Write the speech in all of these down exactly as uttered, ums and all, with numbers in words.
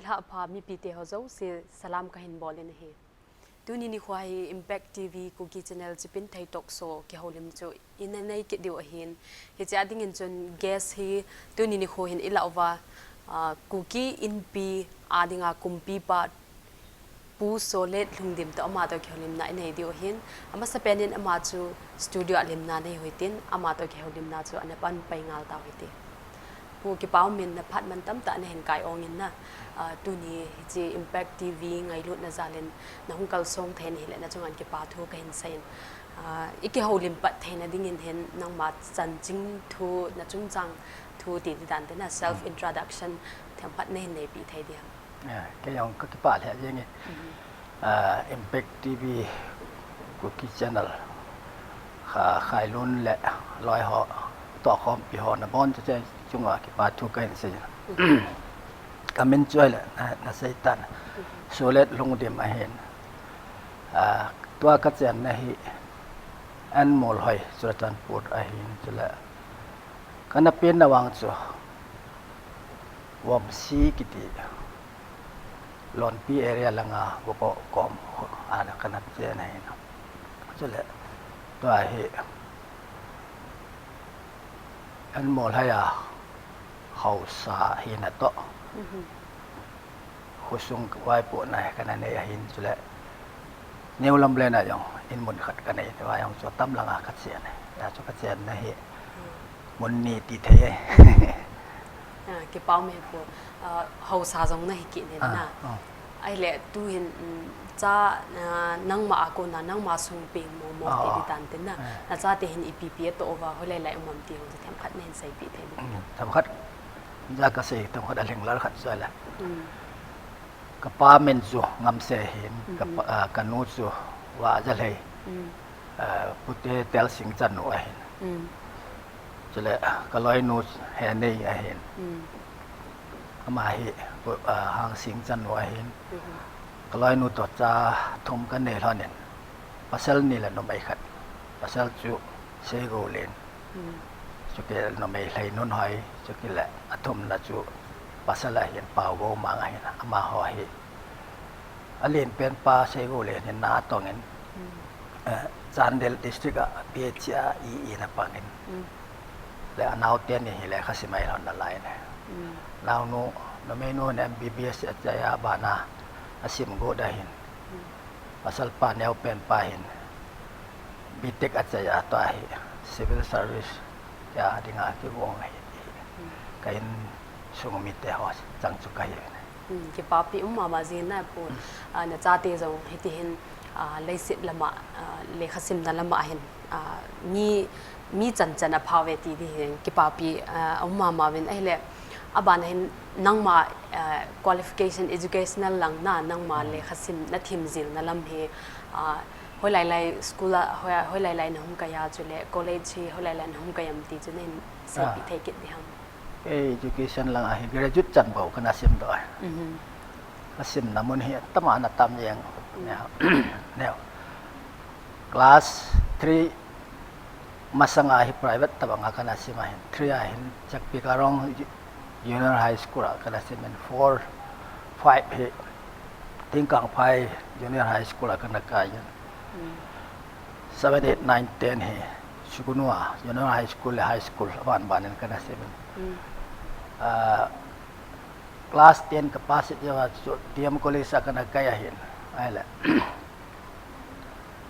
Lhapha mipite ho jouse salam kahin bol in ahi. Tuni nikho hi Impact T V Kuki Channel Chipinthei Talk Show kihoulim chu ina nei kit diu ahin. Hiche a dingin chun guest hi tuni nikho hin ilah uva, ah, Kuki Inpi a dinga kumpipa Pu Solet Lhungdim toh ama toh kihoulimna inei diu ahin. Amasapen in ama chu studio a limna nei u hitin, ama toh kihoulimna chu ana pan pai ngal tau hite. Pu, kipa umin, na phat mantam tah nahin kai ong in na, ah, tuni hiche Impact T V ngailutna jal in nahung kalsong thei in ahile nachunga kipa thu kahin seiyin. Ah, ikihoulim pat theina dingin hin nangma chanchin thu, nachungchang thu ti ding dan te na, self introduction themkhat nahin neipi thei diam? Ah, kei jong kakipah lheh jenge. Mhm. Ah, Impact T V Kuki Channel, kha, Khailun le loi ho, tohkhompi ho nabonchauva chunga kipa thu kahin sei. Mhm. Kamin chu ahile na, nasei tan. Mhm. Solet Lhungdim ahin. Ah, tua kachenna hi Anmol Hoi, Churachandpur ahin, chule kana penna vang chu Vomsi kiti, Lonpi area langa Vohvoh kom a kana chen ahin. Chule tua hi Anmol Hoi a haosa hina toh. Mhm. Khosung vaipohna kana nei ahin, chule New Lamlen a jong in mun khat kanei, tua jong chu atam langa kachen ahi. Tua chu kachenna hi mun ni ti thei e. Ah, kipa ume Pu. Ah, haosa jong nahi kit in na. Ah. Ahile tuhin, um, cha, ah, nangma a kona, nangma sung peng momo ti ding dan te na. Ah. Nachate hin ipi ipi atoh uva, hoilai lai aum am ti jong chu themkhat nahin seipi thei diam? Mm, themkhat, ja kasei themkhat alhinglel khat chu ahile. Mm. Kapa min chu Ngamse ahin, kapa, mhm, ah, kanu chu Vajalhei. Mm. Ah, Pute Telsing chanu ahin. Mm. Chule kaloinu Henei ahin. Mm. Ama hi, ah, Hangsing chanu ahin. Mhm. Kaloinu toh cha thum kanei lhonin. Pasal ni le numei khat. Pasal chu Seigoulen. Mm. Chukit le numei Lheinunhoi, chukit le athumna chu pasal ahin, Paogoumang ahin, amaho hi. Alen penpa Seigoulen hin na atongin, mm, eh, Chandel District a P H C a E E na pangin. Mm. Le anaote ni hi lekhasim a ahilhon nalai ne. Mm. Naonu, numeinu hin M B B S achai a, abana asim got ahin. Mm. Pasalpa neopenpa hin B Tech achai a, tua hi civil service a dinga kigong ahi ti. Mm. Ka insung mite ho chang chu kahi. Hmm, kipapi um mama jing na Pu, ah, nachate jong hiti hin, ah, leiset lama, ah, lekhasimna lama hin, ah, mi, mi chanchan apha uve ti ding hin kipapi, ah, um mama uvin ahile, abana hin nangma, ah, qualification educational lang na, nangma, hmm, lekhasim nathim jilna lam hi, ah, hoilai lai school a, hoi, hoilai lai nahung kai a chule college hi hoilai lai nahung kai am ti chu nahin seipi, ah, thei kit ding ham? Ei, education lang a hi graduate chan bou kana sim doh a. Mhm. Kasimna mun hi tama na tam jeng. Mm. Neo. Neo. Class three masanga hi private tabanga kana sim ahin. Three ahin Chakpikarong Junior High School a kana sim in, four, five hi Tingkangphai Junior High School a kana kai in. Mm. Seven, eight, nine, ten hi Sukunua Junior High School le high school aban ban in kana sim in. Mm. Ah, class ten ka pass it jeh a chu D M College a kana kai ahin. Ahile.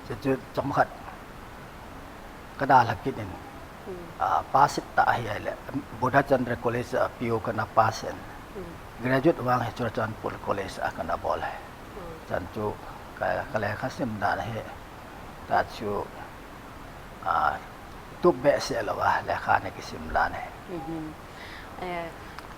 Chu chu chomkhat ka dalha kit in. Mm. Ah, pass it ta ahi ahile. Bodhachandra College a P U kana pass in. Mm. Graduate vang hi Churachandpur College a kana bol ahi. Mm. Chan chu ka, ka lekhasim dan hi. Ta chu, ah, tup behseh lou a lekha na kisim dan hi. Mhm. Eh,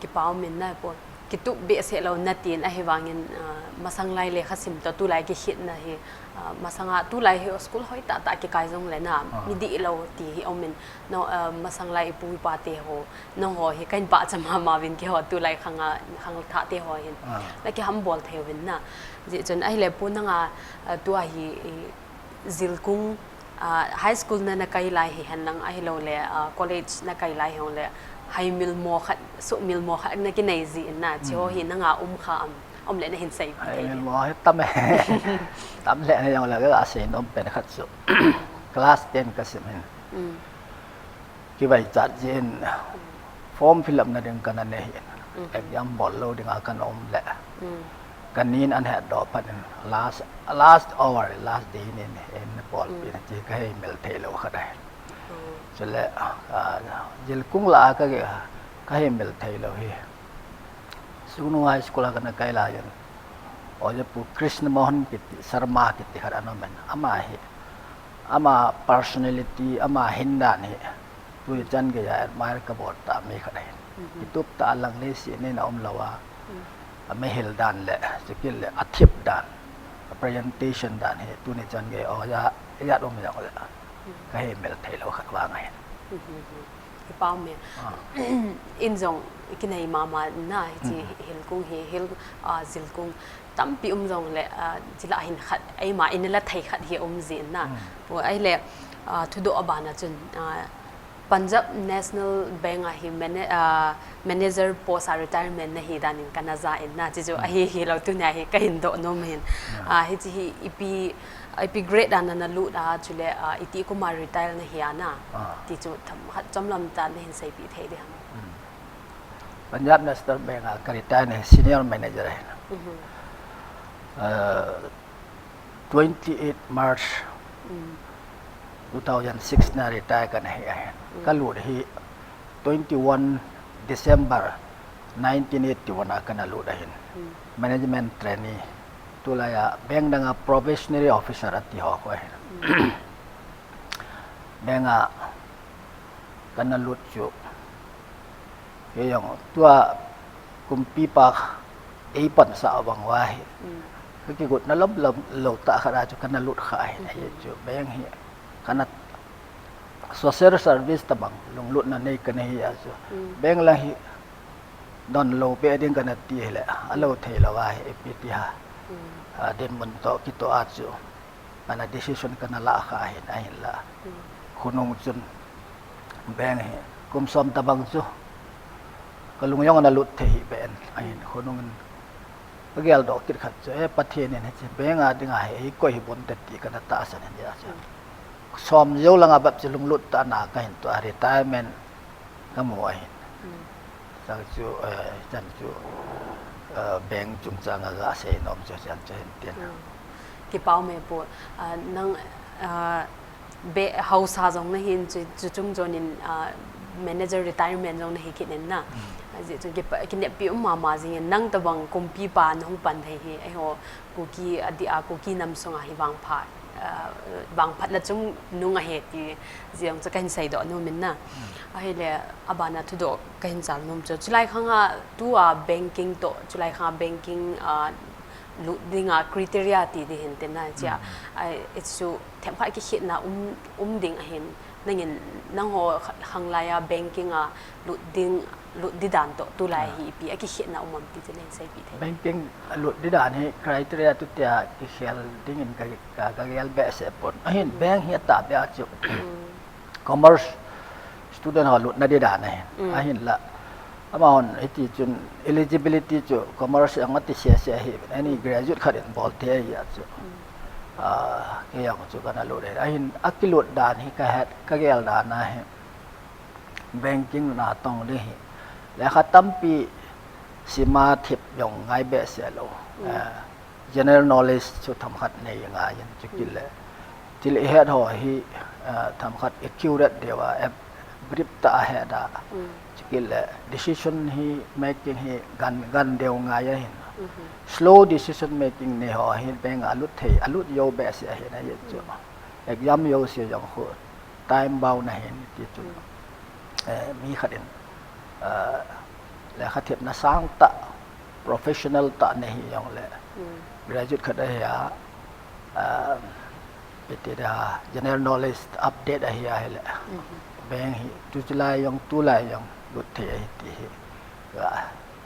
kipa um in na Pu. Kitup behseh lou na tin ahivangin, ah, masang lai lekhasim toh tulai kikhetna hi, ah, masanga tulai hi school hoi tah tah kikai jongle na, ah, mi dihlou ti hi um in, no, ah, masang lai ipu ipa te ho, nangho hi kahin pachat mama uvin keiho tulai khanga, khangthah te ho hin. Ah. Na kihambol thei uvin na. Jeh chun ahile Pu nanga, ah, tua hi, i, jilkung, ah, high school na, na kai lai hihen lang ahilouleh, ah, college na kai lai hijongle, hai milmo khat, suh milmo khat na kinei jin na, chiho hi nanga um kha am? Om le na hin sei pi thei. Ai, mo hi tam e. Tam le na jong le ka sei nom pen khat chu. Class ten ka sim hin. Mm. Kivaichat jin form fill up na ding kana nei hin. Mm. Exam bol lou ding a kana um le. Mm. Ka nin an het doh phat in last, last hour, last day nin en bol pi na chi ka hei mel thei lou khat ahi. Mm. Chule, ah, jilkung la ka ge, ka hei mel thei lou hi. Sugnu High School a kana kai lai in. Oja Pu Krishna Mohan kiti, Sharma kiti khat ana um in. Ama hi, ama personality, ama hin dan hi. Tuni chan gei a admire ka bol ta mi khat ahi. Mhm. Kitup ta lang le si ni na um lou a. Mm. A mehil dan le, sikil le, a thip dan, a presentation dan hi, tuni chan gei oja, ijat um jong le. Mm. Ka hei mel thei lou khat vang ahi. Mhm. Kipa um e. Ah. In jong kinei mama na, hichi Mm. hilkung hi, hil, ah, jilkung tampi um jong le, ah, chila hin khat, eima in la thei khat hi um jin na. Mm. Pu ahile, ah, thudoh a bana chun, ah, Punjab National Bank a hi mana-, ah, manager post a retirement na hi dan in kana ja in na, chi chu Mm. ahi hi lou tunia hi ka hin doh nom hin. Yeah. Ah, hichi hi ipi, ipi grade a na na lut a, chule, ah, iti kum a retire na hi a na. Ah. Ti chu themkhat chomlam tah na hin sei pi thei ding ham. Mm. Punjab National Bank a ka retire na hi senior manager ahi na. Mhm. Ah, twenty-eight March Mm. two thousand six na retire kana hi ahi. Mm. Ka lut hi twenty-one December nineteen eighty-one a kana lut ahin. Mm. Management trainee. Tulai a bank dang a probationary officer ati ho ko ahin. Mm. Bank a kana lut chu. Kei jong tua kumpipa eipansah vang uva hi. Mm. Ka kigotna lom lom lou tah khat a chu kana lut kha ahi, Mm. ahi chu bank hi kana social service tabang lunglutna nei kana hi a chu. Mm. Bank lang hi don lou pe ding kana ti hile, alou thei lou a hi ipi ti ham. Mm. A, dinmun toh kitoh a chu. Kana decision kana lah kha ahin, ahinla. Mm. Khonung chun bank hi kum som tabang chu ka lung jong ana lut thei hi ben ahin, khonung in ka geldoh kit khat chu, eh, Pathen in hichi bank a dinga hi eikoi hi bon te ti kana tahsan in ahi chu. Mm. Som jou langa bep chu lunglut tah a ka hin tua retirement ka mu ahin. Mm. Chang chu, eh, chan chu, eh, bank chungchang a gasei nom chu chan chu hin tin. Mm. Kipa um e pu, ah, nang, ah, be, haosa jong na hin chu, chu chung jon in, ah, manager retirement jong na hi kit in na. Mm. Ajeh chu kipa, kineppi um mama jing in nang tabang kumpipa na hung pan thei hi, eiho Kuki adeh a Kuki nam sunga hi vangphat, ah, vangphatna chungnung ahi ti jong chu kahin seidoh nom in na. Mm. Ahile, abana thudoh kahin chal nom chu. Chulai khanga tua banking toh, chulai khanga banking, ah, lut dinga criteria ti ding hin tin na chia. Mm. Ai, it's so, themkhat kikhetna um, um ding ahin. Nangin, nangho khanglai a banking a lut ding, lut di dan toh, tulai Ah. hi ipi a kikhetna um am ti chu nei seipi thei. Banking lut di dan hi criteria tu tia kikhel dingin ka, ka, ka gel behseh pon. Ahin Mm. bank hi atahbeh a chu. Mm. Commerce student ho lutna di dan ahin. Mm. Ahinla. Amahon hiti chun eligibility chu commerce ang ati sese ahi. Any Mm. graduate khat in bol thei ahi a chu. Mm. Ah, kei jong chu kana lut e. Ahin akilut dan hi ka het, ka gel dan ahi. Banking natong ding hi. Lekha tampi sima thip jong ngai behseh lou. Mm. Eh, general knowledge chu themkhat nei ngai in chu Mm. kile. Thil ihet ho hi, eh, themkhat accurate deuva, eh, brief tah a het a. Mm. Chu kile decision hi making hi gan, gan deu ngai ahin. Mhm. Slow decision making nei ho hi bank a lut thei, alut jou behseh ahin ahi chu. Mm. Exam jouse jong khu time bound ahin ti chu. Mm. Eh, mi khat in, eh, lekha thepna sang tah, professional tah nei hi jong le. Mm. Graduate khat ahi a, eh, iti da general knowledge update ahi a hile. Mhm. Bank hi tu chulai jong, tulai jong lut thei ahi ti hi. Ka,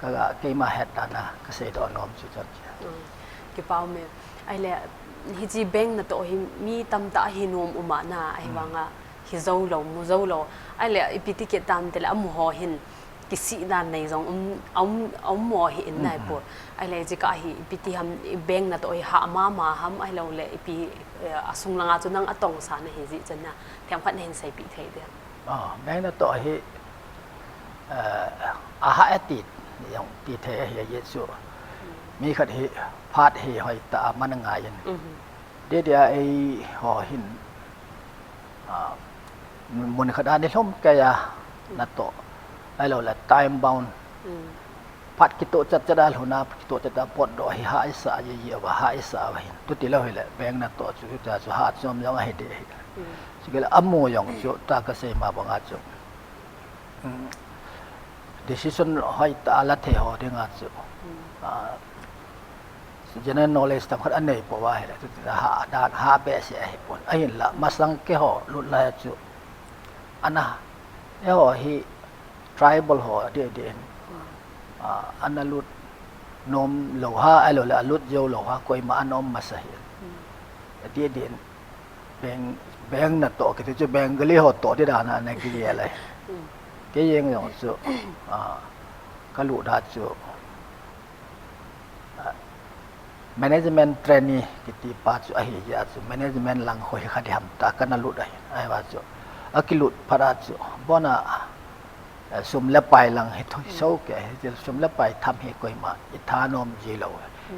ka, ka keima het dan a ka seidoh nom chu chan chu. Mm. Kipa um e. Ahile, hichi bank natoh hi mi tamtah hi nom um a na, ahi Mm. vanga hi jou lou, mu jou lou. Ahile, ipi ti kit tam tile, amu ho hin, kisihna nei jong um, um, um mo hi in nai po. Ahile jeh a hi ipi ti ham, i bank natoh hi hah mama ham, ahilou le ipi, eh, asung langa chu nang atongsa nahi jeh chun na, themkhat nahin seipeh thei diam? Ah, bank natoh hi, eh, ahah e ti jong ti thei ahi, ajeh chu mi khat hi phat hi hoitah a man ngai in. Dedia eiho hin, ah, mun khat a nilhum kei a natoh, ahilou le time bound. Phat kitoh chat chat a lhun a, kitoh chat a potdoh hi hah isah, ajeh jeh uva hah isah uva hin. Tuti lou hile bank natoh chu, chuti chu hah chom jong ahi ding ahi. Chule amu jong chu tua kasei ma banga chu, decision hoitah a la thei ho dinga chu, ah, general knowledge themkhat anei pouva ahile, chuti a hah dan, hah behseh ahipon. Ahinla masang keiho lut lai chu, ana, eiho hi tribal ho deh deh in, ah, ana lut nom lou ham, ahilou le alut jou lou ham, koima ana um masa hi. Deh deh in bank, bank natoh kiti chu Bengali ho toh ti dan a ana kigel ahi. Kei jeng jong chu, ah, kalut a chu, ah, management trainee kiti pa chu ahi jeh a chu management lang ho hi kha ding ham tia kana lut ahi. Ahivang chu akilut phat a chu, abona, eh, sum le pai lang hi thoi so kei, hiche sum le pai tham hi koima ithanom ji lou.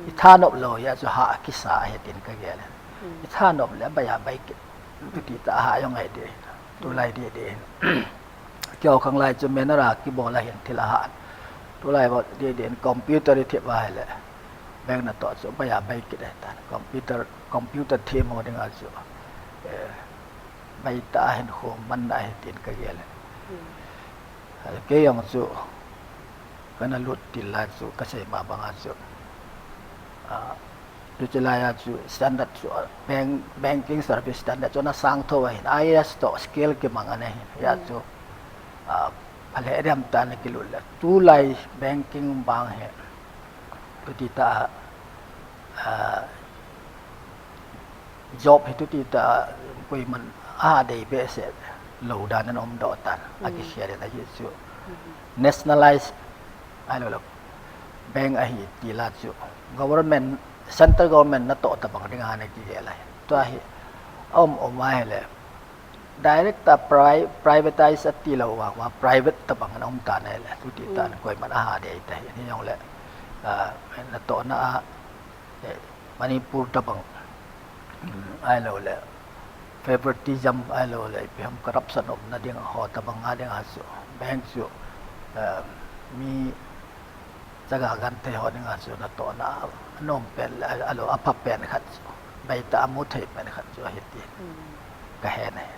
Ithanop lou jeh a chu hah kisa ahi tin kagel e. Ithanop le abai abai kit, chuti tah a hah jong ahi ding. Tulai deh deh in, keiho khanglai chu manner a kibol ahin thil ahah. Tulai bou deh deh in computer i thep ahile, bank natoh chu abai abai kit ahitan. Computer, computer them ho dinga chu, eh, baitah a hinkho manna ahi tin kagel e. Kei jong chu kana lut til lai chu kasei ma banga chu, ah, chuche laiya chu standard chu, ah, bank, banking service standard chu ana sang tho ahin, I A S toh scale kimang ana hin, hijeh a chu, ah, phalheh ding ham tia ana kilut le, tulai banking bang hi, chuti tah a, ah, job hi chuti tah a koiman ahah dei behseh lou dan ana umdoh tan, akikhel in ajeh chu nationalize ahilou le bank ahi til a chu government, central government natoh tabang dinga ana kigel ahi. Tua hi aum um ahile direct a pri-, privatize ati lou vang uva private tabang ana um tan ahile, chuti tah a koiman ahah dei tahih in, hijongle, ah, natohna a, eh, Manipur tabang, ahilou le favoritism, ahilou le ipi ham corruption umna ding ho tabang a dinga chu bank chu, eh, mi chaga genthei ho dinga chu natohna anom pen le, alou apha pen khat chu, baitah a mu thei pen khat chu ahi ti kahe nai.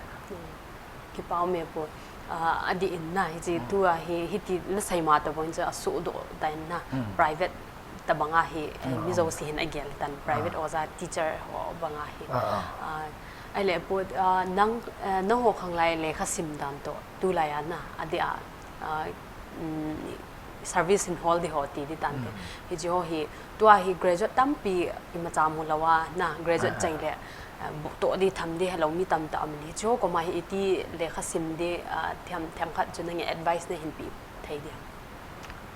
Kipa um e pu, ah, adih in na, hiche tua hi, hiti nasei ma tabang chu asuhdoh tan na, private tabang a hi, eh, mi jouse hin agel tan, private oja teacher ho banga hi. Ah, ahile pu, ah, nang, eh, nangho khanglai lekha sim dan toh, tulai a na, adeh a, ah, service hin hol ding ho ti ding tante. Hiche ho hi, tua hi graduate tampi imacha mu lou a, na, graduate chai le, eh, bu-, toh ding tham ding helou mi tamtah um in, hiche ho koma hi iti lekha sim ding, ah, them, themkhat chu nangin advice nahin pe thei ding ham?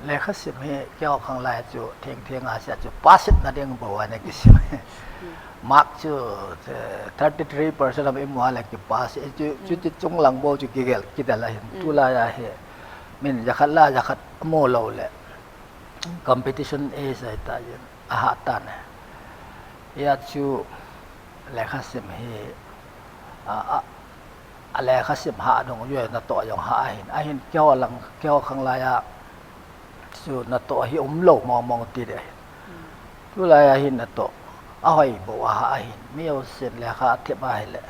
Lekha sim hi keiho khanglai chu thengtheng a seh chu pass na ding bou ana kisim. Mark chu, eh, thirty three percent of imu a le kipass, chu, chuti chunglang bou chu kigel kidel ahin. Tulai a hi min jakhat la jakhat mu lou le competition age ahitah jeh in ahah tan. Hijeh a chu lekha sim hi, a, a, a lekha sim hah dungjuiya natoh jong hah ahin, ahin keiho lang, keiho khanglai a chu natoh hi umlou mong mong ti ding ahin. Tulai a hin natoh ahoi bou ahah ahin, mi jousen lekha athep ahile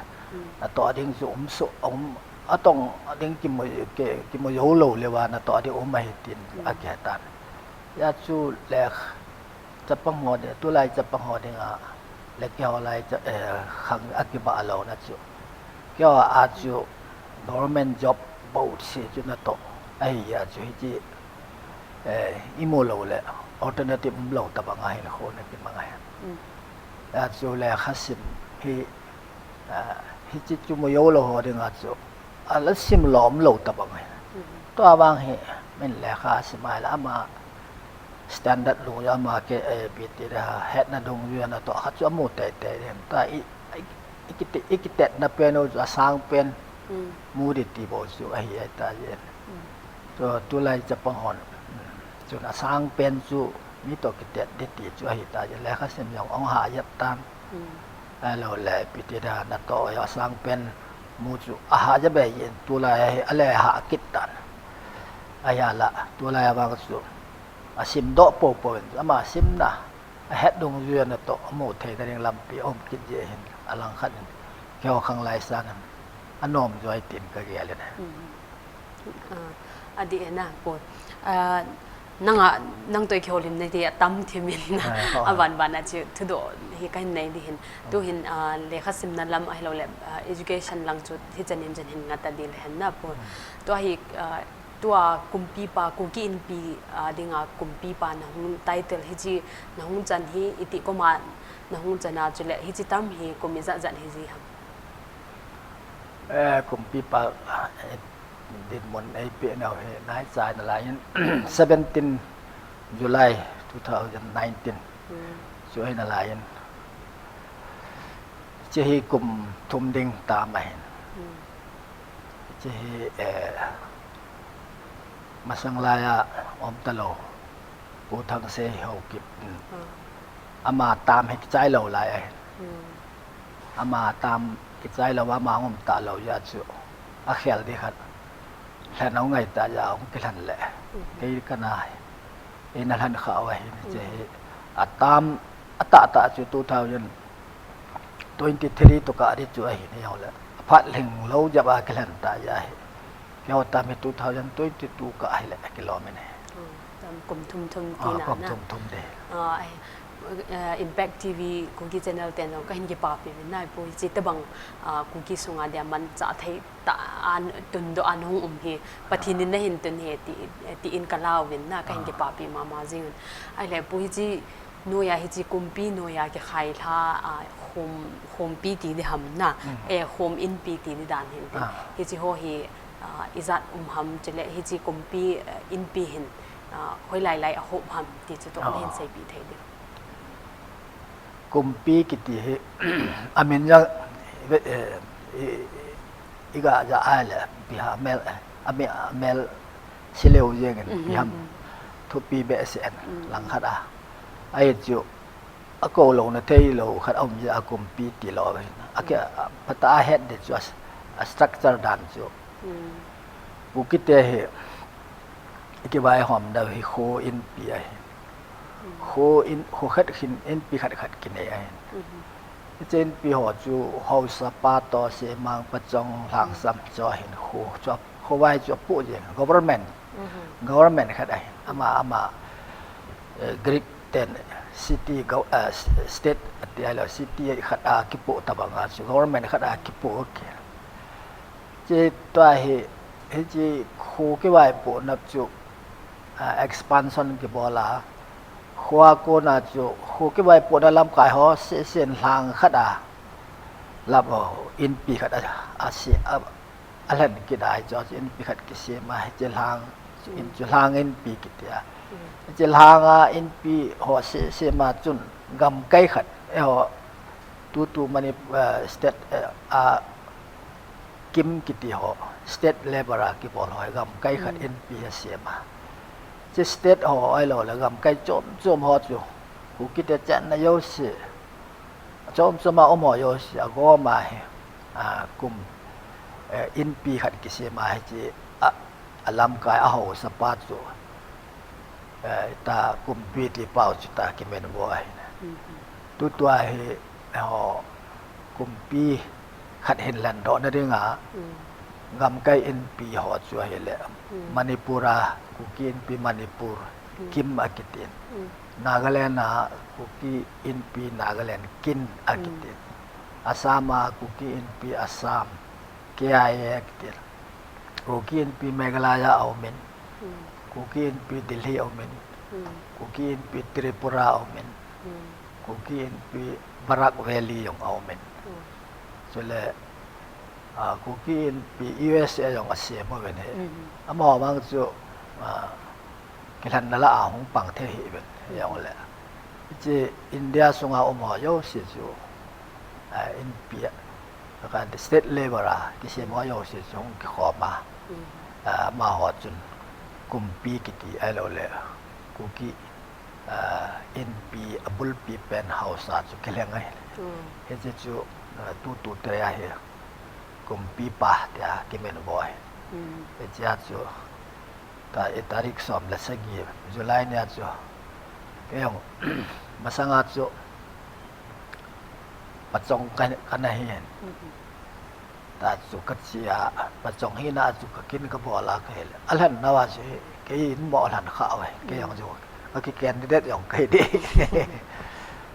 natoh ding chu um soh, um, atong ding kimu, ki, kimu jou lou le uva natoh ding um ahi tin akihe tan. Hijeh a chu lekha chapang ho ding, tulai chapang ho dinga le keiho lai cha-, eh, khang akibah louna chu, keiho a chu government job bouseh chu natoh ahi a chu hiche, eh, imu lou le alternative umlou tabang a hinkho nakimang ahi. Hijeh a chu lekha sim hi, ah, hiche chu mu jou lou ho dinga chu ala sim lom lou tabang ahi. Tua vang hi in lekha sim ahile ama standard lung ama ke, eh, B T da hetna dungjuiya natoh khat chu amu teitei ding. Tua i, i, i kite-, i kitetna pen u chu asang pen Mm. mu ding ti bou chu ahi ahitai. Mm. Chu tulai chapang hon. Mm. Chun asang pen chu mi toh kitet ding ti chu ahitai. Lekha sim jong ahung hah jep tan. Mm. Ahilou le, B T da natoh a asang pen mu chu ahah jep in tulai a hi ale hah kit tan. Ahinla, tulai a vang chu asim doh poupou in, ama simna, ahet dungjuiya natoh amu theina ding lampi aum kit jeh hin, alangkhat in, keiho khanglai sangin, anom joi tin kagel in. Mm. Ah, adih e na, Pu. Ah, nanga, nang toh i kihoulimna ding atam thim in na. Ah, oh. Aban ban a chu thudoh hi kahin nei ding hin. Tu hin, ah, lekha simna lam ahilou le, ah, education lang chu hichan in chan hin ngat a ding le hen na, Pu. Mm. Tua hi, ah, tua kumpipa, Kuki Inpi, ah, dinga kumpipa nahung title hiche nahung chan hi iti koma nahung chan a chule hiche term hi kum ijat jat hiji ham? Eh, kumpipa, eh, dinmun eipeh nau hi naicha nalai in seventeen July two thousand nineteen. Hmm. Chu ahi nalai in. Hiche hi kum thum ding term ahin. Hmm. Hiche hi, eh, masang laiya um talou Pu Thangsei Haokip in. Hmm. Ama term hi kichai lou lai ahin. Hmm. Ama term kichai lou a ama um talou jeh chu akhel ding khat lhen ahung ngai ta jeh a ahung kilhen le. Hmm. Kei kana hi. Eina lhen kha u ahin, hiche hi, a term, atahtah chu two thousand twenty-three tokah ding chu ahin, hijongle aphat lhinglou jep a kilhen ta jeh ahi. Keiho term hi two thousand twenty-two kah hile kilom in ahi. Hmm, tam kum thum thum Ah, tina kum na. Thum thum ding. Ah, eh, eh, Impact T V Kuki Channel ten jong kahin kipapi uvin na, Pu, hiche tobang, ah, Kuki sunga dia manchah thei tah a tundoh a nahung um hi, Pathen in nahin tun ahi ti, tin kalauvin na, kahin Ah. kipapi mama jing un. Ahile Pu, hiche noiya hiche kumpi noiya kikhai lha, ah, khom, khompi ti ding ham na, Mm. eh, khom inpi ti ding dan hin tin. Ah. Hiche ho hi, ah, ijat um ham chule hiche kumpi, eh, inpi hin, ah, hoilai lai a hop ham ti chu toh Ah. nahin seipeh thei diu. Kumpi kiti hi, amin jong, eh, i, i ga ja ahile, ipi ham mel, eh, ami, mel sileu jeng in, Mhm, ipi ham mhm. thupi behseh in, Mm. langkhat a. Ahi chu, akou louna theilou khat aum jeh a kumpi tilou ahin. Ake, Mm. a, phatah a het ding chu a, a structure dan chu. Mm. Kukite hi, i kivaihom nau hi kho inpi ahi. Mm. Kho in, kho khat hin inpi khat khat kinei ahi. Mhm. Hiche inpi ho chu haosapa toh Semang, Pachong, Lhangsam chu ahin kho chu, khovai chu apoh jeng government. Mhm. Government khat ahi. Ama, ama, eh, Greek ten city gov-, eh, s-, state ati ahilou, city khat a kipoh tobang a chu government khat a kipoh kit. Hiche tua hi, hiche kho kivaipoh nau chu, ah, expansion kibol a, kho a kona chu, kho kivaipohna lamkai ho seh seh in lhang khat a, lam ho, inpi khat a, a se, a, alhen kit a, hichu, chu inpi khat kisem a, hiche lhang, Mm. in chu lhang inpi kiti a. Mm. Hiche lhang a inpi ho seh seh ma chun, gamkai khat, eiho, tutu Manip-, eh, state, eh, a, KIM kiti ho, state level a kibol ho, gamkai khat Mm. inpi asem a. Hiche state ho, ahilou le gamkai chom chom ho chu, Kukite chenna jouse, chom chom a um ho jouse, agom a hi, a, kum, eh, inpi khat kisem a hiche, a, alamkai a haosapa chu, eh, ta kumpi ti pau chu ta kimen vo ahi. Mhm. Tutua hi, eh, ho, kumpi khat hin lhendoh na dinga, Mm. gamkai inpi ho chu ahile, Mm. Manipur a, Kuki Inpi Manipur, Mm. KIM akitin. Mm. Nagaland a, Kuki Inpi Nagaland, KIN Mm. akitin. Assam a, Kuki Inpi Assam, K I A akitin. Kuki Inpi Meghalaya aumin. Mm. Kuki Inpi Delhi aumin. Mm. Kuki Inpi Tripura aumin. Mm. Kuki Inpi Barak Valley jong aumin. Mm. Chule, ah, Kuki Inpi U S A jong asem uvin ahi. Mm. Amaho vang chu, ah, kilhenna lah a hung pang thei hi ven, hijongle. Hiche India sunga um ho jouse chu, ah, inpi a, ka state level a kisem ho jouse chu hung kikhom a. Mm. Ah, amaho chun kumpi kiti ahilou le, Kuki, ah, inpi abulpi pen haosa chu kilheng ahi. Mm. Hiche chu, ah, tutu te ahi. Kumpipa tia kiminvo ahi. Mm. Hichea chu, ta, i tarik som le sagi July nia chu, kei jong, masanga chu, pachong ka, kana hi hen. Mm. Ta chu kache a, pachong hina chu kakin kabol a kahile. Alhen nauva chu, kei in mo lhen kha uve, kei jong chu, kaki candidate jong kahi ding.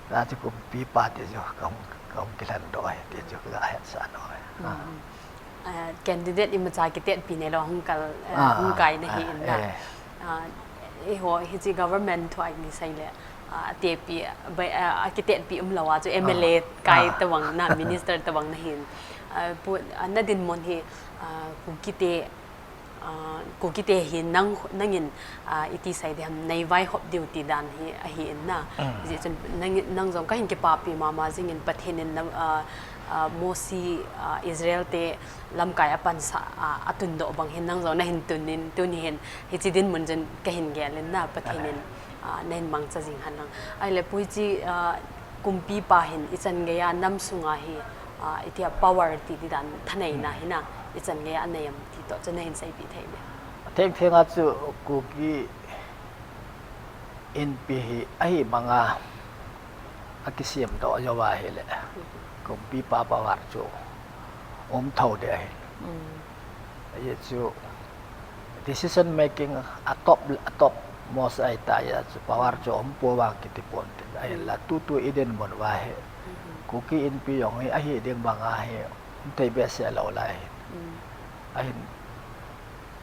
Ta chu kumpipa ti chu, kahung, kahung kilhen doh ahi, ti chu kaga hetsah nom e. Ah. Mm. Ah, candidate imacha kitetpi neilou hung kal, ah, hung kai nahi in na. Ah, eiho hiche government thu a kisei le, ah, atepi, bai, ah, akitetpi umlou a chu M L A kai tabang na, minister tabang nahin. Ah, pu, ah, nadinmun hi, ah, Kuki te, ah, Kuki te hi nang, nangin, ah, iti sei diham, neivaihop diu ti dan hi ahi in na. Mm. Hijeh chun nang, nang jong kahin kipapi mama jingin Pathen in na, ah, ah, Mosi, ah, Israel te lamkai apansah, ah, atundoh bang hin nang jong nahin tun in, tuni hin hiche dinmun chun kahin gel in na Pathen in, ah, nahin mangcha jing hen lang. Ahile pu hiche, ah, kumpipa hin ichan geiya nam sunga hi, ah, itia power ti, ti dan thaneina hi na, ichan geiya anei am ti toh chu nahin seipeh thei em? Thengthenga chu Kuki inpi hi ahi manga akisem doh jouva ahile, kumpipa power chu um thou ding ahi. Mm. Hichu decision making a top, a top most ahitai, hichu power chu umpoi vang kiti ponte. Ahinla tutu idinmun uva hi, Kuki inpi jong hi ahi ding banga hi umthei behseh lou lai hi. Mm. Ahin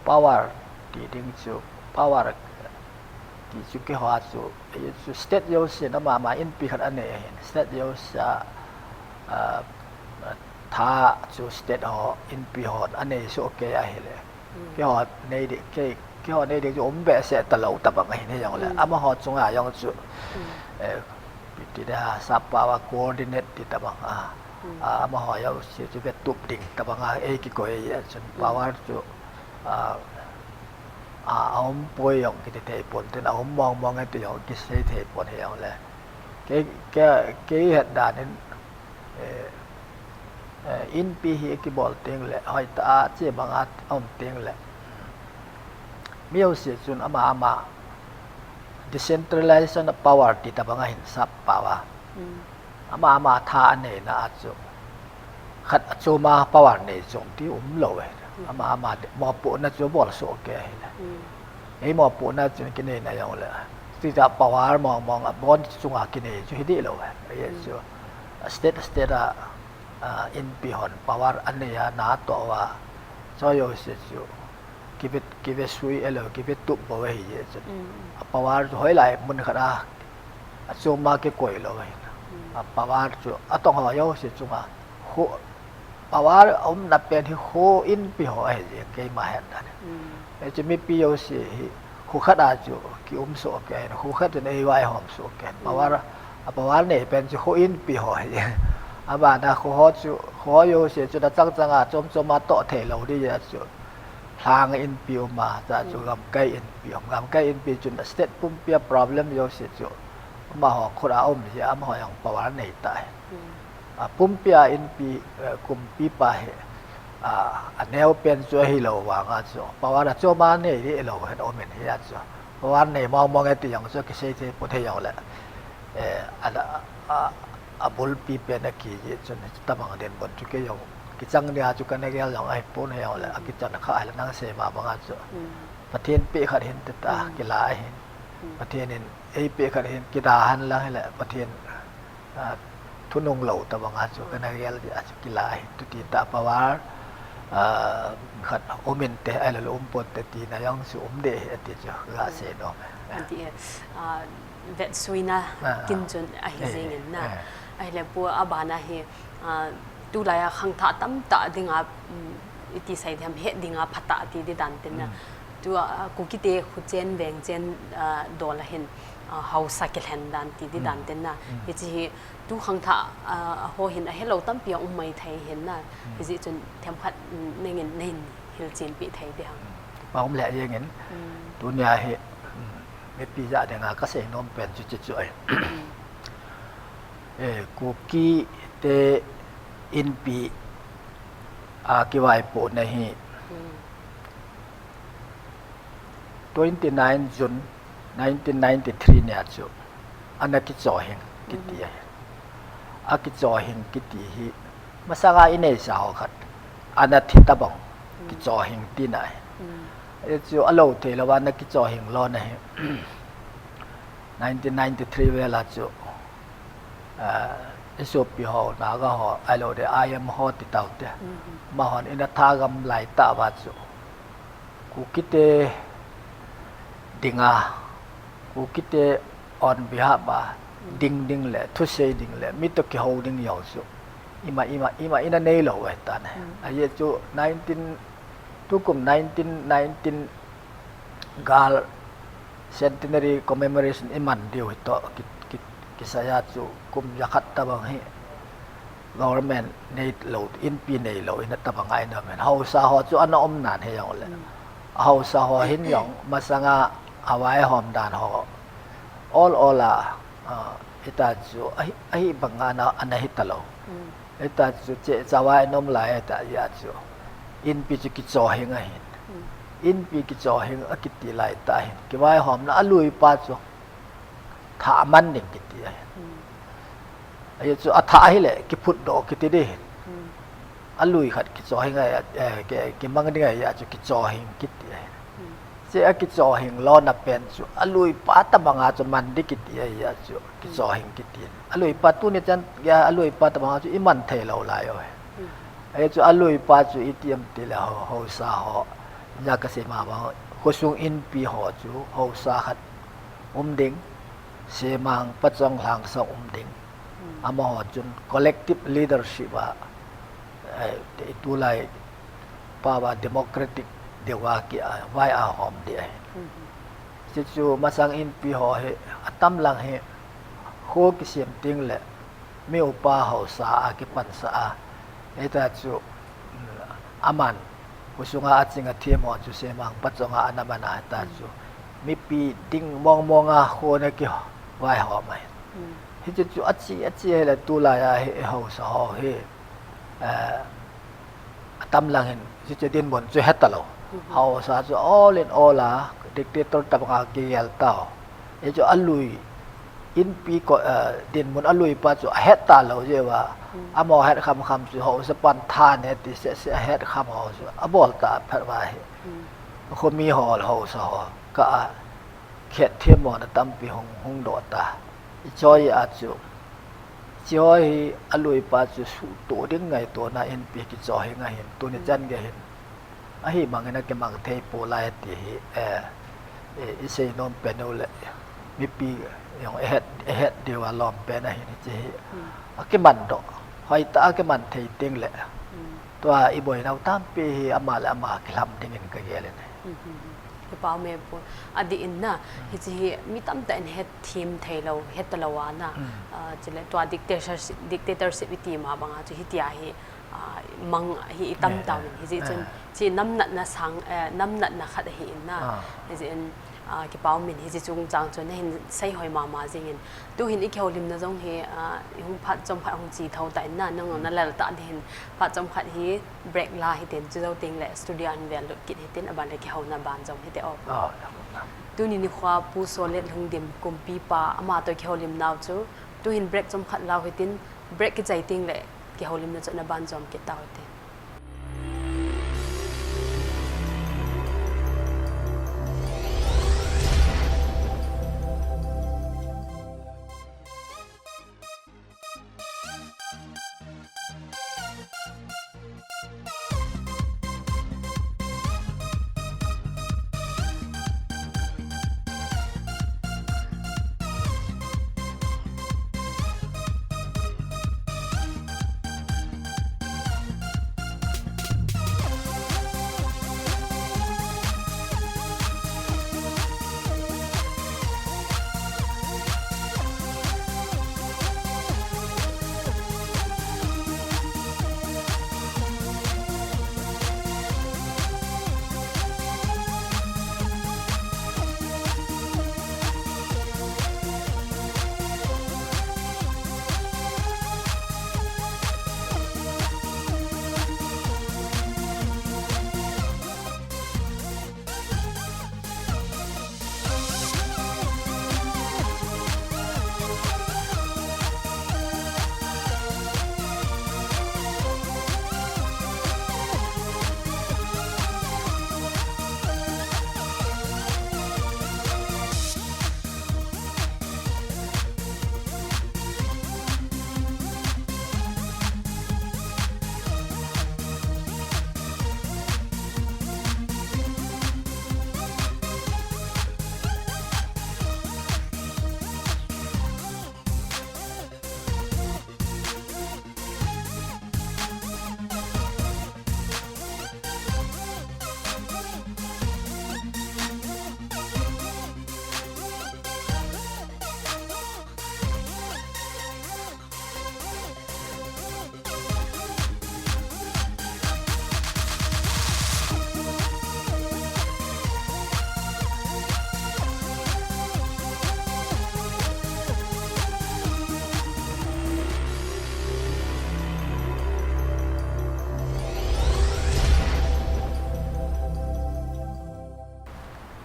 power ti ding chu, power ti chu keiho chu, hichu state jousen amama inpi khat anei ahin, state jousea, ah, tha chu state ho inpi hon anei soh kei ahile, keiho nei ding, kei, keiho nei ding chu um behseh talou tabang ahin, hijongle amaho chunga jong chu, eh, iti ding ham, sap paova coordinate ti tabang a, ah, amaho jouse chu vetup ding tabanga eikikoi ahi, chun power chu, ah, ah, aumpoi jong kiti thei ponte, aum mong mong e ti jong kisei thei pon, hijongle kei, kei, kei het dan in, eh, eh, inpi hi kibol tengle, hoitah a che banga aum tengle, mi jouse chun ama ama decentralization of power ti tabang ahin, sap paova. Ama ama tha aneina a chu khat achoma power nei chung ti umlou e. Ama ama mopohna chu bol soh kei ahile, ei mopohna chun kineina jongle, tita power mong mong abon chunga kinei chu hi dih lou e. Hichu state state a, ah, inpi hon power anei a, natoh uva, chu jouse chu kive, kive sui elou, kivetup bou ahi jeh chun, a power chu hoilai mun khat a achoma kikoi lou ahi. A power chu atong ho jouse chunga, khu, power umna pen hi khu inpi ho ahi jeh keima het dan in. Hichu mipi jouse hi khu khat a chu kium soh kei ahin, khu khat chun eivaihom soh kei ahin. Power, a power nei pen chu khu inpi ho ahi. Abana khu ho chu, khu ho jouse chu nachang changa chom choma toh theilou ding jeh chu, lhang inpi uma, ta chu gamkai inpi um, gamkai inpi chun state pumpia problem jouse chu amaho khut a um jeh a amaho jong power nei tai. Apumpia inpi, eh, kumpipa hi, ah, aneo pen chu ahilou vanga chu power achoma nei dih lou hen umin, hia chu power nei mong mong e ti jong chu kisei thei pon, hijongle, eh, a, a, abulpi pen aki jeh chun tabang dinmun chu kei jong kichang dia chu kana gel jong ahipon, hijongle akichan kha ahile nang seima banga chu Pathen peh khat hin tita kila ahin, Pathen in eipeh khat hin kida hen lang hile Pathen, ah, thunung lou tabanga chu kana gel dia chu kila ahin, tuti tah power, ah, khat um inte, ahilou le um ponte tina jong chu um deh ahi ati chu kaga sei nom e. Ati e, ah, vetsuina kin chun ahi jengin na. Ahile pu, abana hi, ah, tulai a khangthah tamtah dinga, iti sei diham, het dinga phatah ti di dan tin na. Tua, ah, Kukite khuchen vengchen, ah, dol a hin, ah, haosa kilhen dan ti di dan ten na. Hiche hi tu khangthah, ah, a ho hin ahelou tampi a um mai thei hin na. Hijeh chun themkhat, mm, nangin nahin hilchen peh thei di ham? Pha um le jeng in. Tunia hi, mm, mipi ja dinga kasei nom pen chu hiche chu ahi. Eh, Kukite Inpi a kivaipohna hi twenty nine June nineteen ninety three nia chu ana kichohing kiti ahi. Akichohing kiti hi masanga ineisa ho khat ana thi tabang kichohing tina ahi. Hichu alou thei louva ana kichohing lona hi nineteen ninety three vel a chu, ah, isopi ho, Naga ho, ahilou le I M ho ti tau te. Amahon ina thagam lai tah uva chu Kukite dinga, Kukite on behalf a ding ding le, thusei ding le, mi toh kihou ding jong chu ima, ima, ima ina neilou ahitan. Ajeh chu nineteen, tukum nineteen nineteen gal centenary commemoration iman diu hi toh ki, ki, kisai a chu kum jakhat tabang hi government neilou, Inpi neilou, ina tabang a ina um in. Haosa ho chu ana um nan hijongle, haosa ho hin jong masanga avaihom dan ho ol ol a, ah, hita chu ahi, ahi banga ana, ana hitalou. Hita chu chehcha vai ana um lai hita jeh a chu Inpi chu kichohing ahin. Inpi kichohing akiti lai tah hin kivaihomna alui pa chu thah aman ding kiti ahi. Ajeh chu athah ahile kiphutdoh kiti ding ahin. Alui khat kichohing ahi, eh, ki, kimang ding ahi a chu kichohing kiti ahi. Hiche akichohing lona pen chu alui pa tabanga chu man ding kiti ahi a chu kichohing kiti. Alui pa tuni chan, ya, alui pa tabanga chu iman thei lou lai u ahi. Ajeh chu alui pa chu itiham tile ho, haosa ho, ja kasei ma bang, khosung Inpi ho chu haosa khat um ding, semang, pachong, lhangsong um ding. Amaho chun collective leadership a, eh, tulai pao a democratic deuh a ki a, vai a hom ding ahi. Hichu masang Inpi ho hi atam lang hi kho kisem teng le mi upa haosa a kipansah a, hita chu, mm, aman khosunga aching athem ho chu semang pachonga ana man a, hita chu mipi ding mong mong a kho ana kivaihom ahi. Hiche chu achi, achi hile tulai a hi haosa ho hi, eh, atam lang hin hiche dinmun chu hetalou. Haosa chu all in all a dictator tabanga kigel tau. Hichu alui, Inpi ko, eh, dinmun alui pa chu ahet talou jeh uva, amaho het kham kham chu haosa pan tha ne ti seh seh ahet kham ho chu abol ta phat uva hi. Khomi ho, haosa ho kah a khetthem mona tampi hung, hung doh ta. Hiche ho a chu, hiche ho hi alui pa chu suhtoh ding ngaitona Inpi kichohing ahin, tuni chan gei hin ahimangin akimang thei pou lai ti hi, eh, eh, isei nom pen u le, mipi jong ahet, ahet diu a lom pen ahin hiche hi. Akiman doh, hoitah a kiman thei teng le, tua iboinau tampi hi ama le ama kilham dingin kagel in ahi. Kipa ume pu. Adih in na, hiche hi mi tamtah in hetthem theilou, hetalou a na. Ah, chule tua dictatorship, dictatorship iti ma banga chu hitia hi, ah, mang hi itam tauvin. Hijeh chun, hiche namnatna sang, eh, namnatna khat ahi in na. Hijeh in, ah, kipa umin hiche chungchang chu nahin seihoi mama jingin. Tuhin ikihoulimna jong hi, ah, ihung phat chomkhat hung che thou tan na, nang nalal tah ding hin phat chomkhat hi break la hiten, chujou teng le studio a hin vel lut kit hiten, aban le kihouna ban jong hite o. Tuni nikho a Pu Solet Lhungdim kumpipa ama toh kihoulim nau chu, tuhin break chomkhat lau hitin, break kichai teng le kihoulimna chu ana ban jom kit tau hite.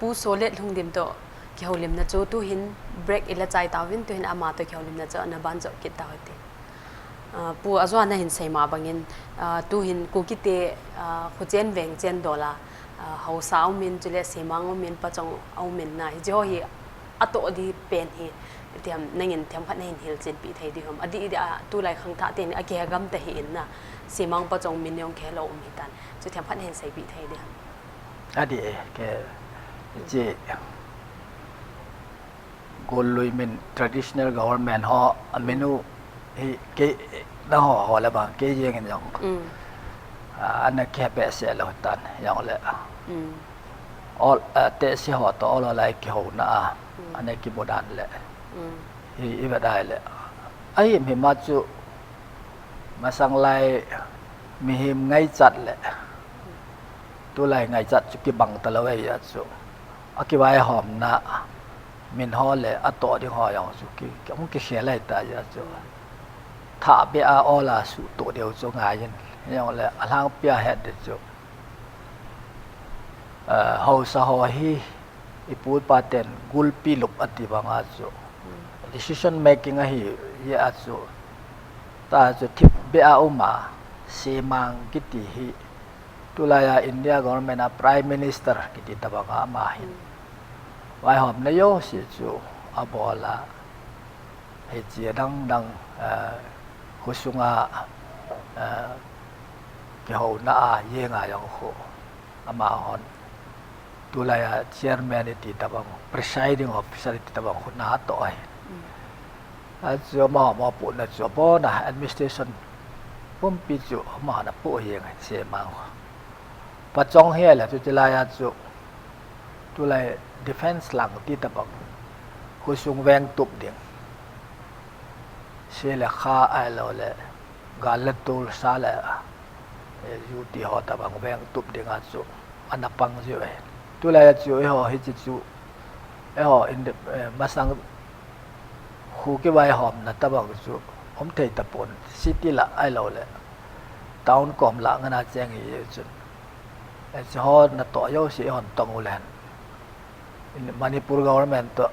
Pu Solet Lhungdim toh kihoulimna chu tuhin break ila chai tauvin, tuhin ama toh kihoulimna chu ana banjo kit tau hite. Ah, Pu, ajo a nahin seima bangin, ah, tuhin Kukite, ah, khochen veng chen dola, ah, haosa aumin, chule semang aumin, pachong aumin na, hiche ho hi atoh ding pen hi, itiham, nangin themkhat nahin hilchenpi thei ding ham? Adih dih a, tulai khangthah ten akihe gam ta hih in na, semang pachong min jong kihelou um hitan. Chu themkhat nahin seipeh thei ding ham? Adih e, ke, hiche, Gollui min traditional government ho, amin u hi kei, nangho ho le bang, kei jeng in jong. Mm. Ah, ana kihe behseh lou tan, jong le. Mm. Ol, ah, tehse ho toh ol ol a kihouna a, Mm. ana kimu dan le. Mm. Hi, ivet a le. Ahi, mi ma chu, masang lai, mihem ngaichat le. Tulai ngaichat chu kibang talou ahi a chu. Akivaihomna, min ho le atoh ding ho jong chu ki, ki, hung kikhel ahi ta jeh a chu. Thah beh a ol a suhtoh diu chu ngai in. Jong le alhangpi a het ding chu. Eh, haosa ho hi ipu ipa ten gulpi lup ati bang a chu. Decision making ahi, jeh a chu. Ta chu thip beh a um a, semang kiti hi. Tulai a India government a Prime Minister kiti tabang a ama hin. Vaihomna jouse chu abol a. Hiche adang dang, eh, khosunga, eh, kihouna a, jenga jong khu. Amahon. Tulai a chairman iti tabang, presiding officer iti tabang khu ana toh ahi. Mm. A chu amaho mopohna chu abon a administration pumpi chu amahon apoh jeng ahi, semang khu. Pachong hi le chu chulai a chu, tulai defense lang ti tabang, khosung veng tup ding. Se le kha ahilou le, gal le tol, sa le, eh, ju ti ho tabang veng tup ding a chu, ana pang jiu ahi. Tulai a chu, eiho hiche chu, eiho in the, eh, masang Khu kivaihomna tabang chu um thei tapon, city lah ahilou le town kom lah ngen a cheng hi chun. Hiche ho natoh jouse hon tong u le hen. Manipur government toh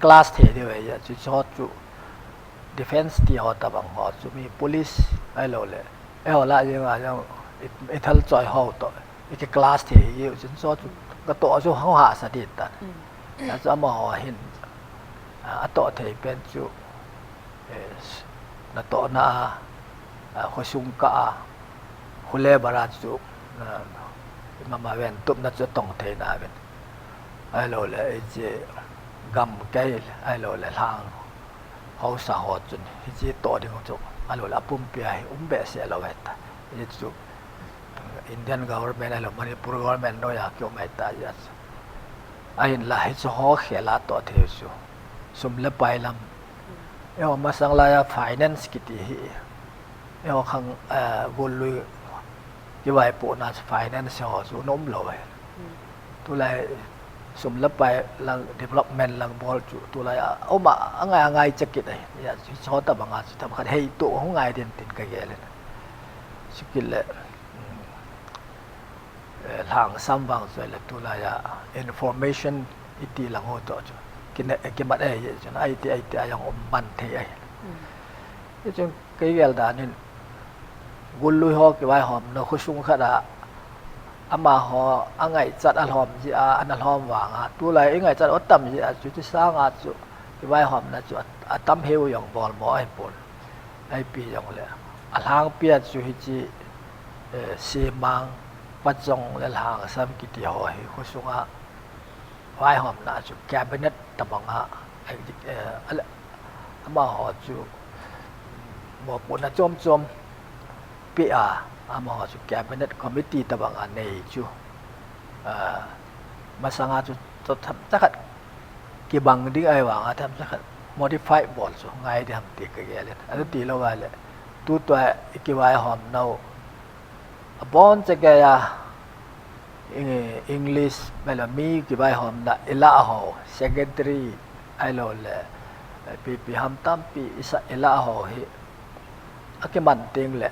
clash thei diu ahi, hiche ho chu defense ti ho tabang ho chu mi police ahilou le. Eiho lah jeng a jong i, ithal choi ho toh. I kiclash thei hi, chun chu chu katoh chu hung hahsa ding tan. Mm. Achu amaho hin, a, atoh thei pen chu, eh, natohna a, a, khosung kah a, khu le bara chu, a, mama ventupna chu tong thei nauvin. Ahilou le, hiche gamkai, ahilou le lhang haosa ho chun, hiche toh ding chu, ahilou le apumpi a hi um behseh lou ahi ta. Hichu, Indian government ahilou, Manipur government noiya kium ahi ta jeh a chu. Ahinla hichu ho khel a toh thei chu. Sum le pai lam. Eiho masang laiya finance kiti hi. Eiho khang, eh, gollui kivaipohna chu finance ho chu ana um lou ahi. Tulai sum le pai lang, development lang bol chu tulai a, a um a, angai, angai chakit ahi. Hichu tabang a chu themkhat heitoh hung ngai ding tin kagel in. Chukit le, eh, lhangsam vang chu le tulai a information iti lang ho toh chu. Kine, kimat ahi chu, iti, iti a jong um man thei ahi. Hichun kagel dan in, gollui ho kivaihomna khosung khat a, amaho angaichat alhom jeh a, ana lhom vang a, tulai ingaichat u atam jeh a chu, hiche sang a chu, kivaihomna chu a, atam heu jong bolmo ahipon. Ipi jong le, alhangpi a chu hiche, eh, semang, pachong le lhangsam kiti ho hi khosung a vaihomna chu cabinet tabang a, eh, ale, amaho chu mopohna chom chom pe a, amaho chu cabinet committee tabang a nei chu, ah, masang a chu, chu themcha khat kibang ding ahi vang a themcha khat modify bol chu ngai ding ham ti kagel in. Achuti lou a le, tutua i kivaihom nau, abon chagei a, Eng-, English, ahilou le mi kivaihomna, ilah ho, secretary, ahilou le, eh, ipi ipi ham tampi, isa ilah ho hi, akiman teng le,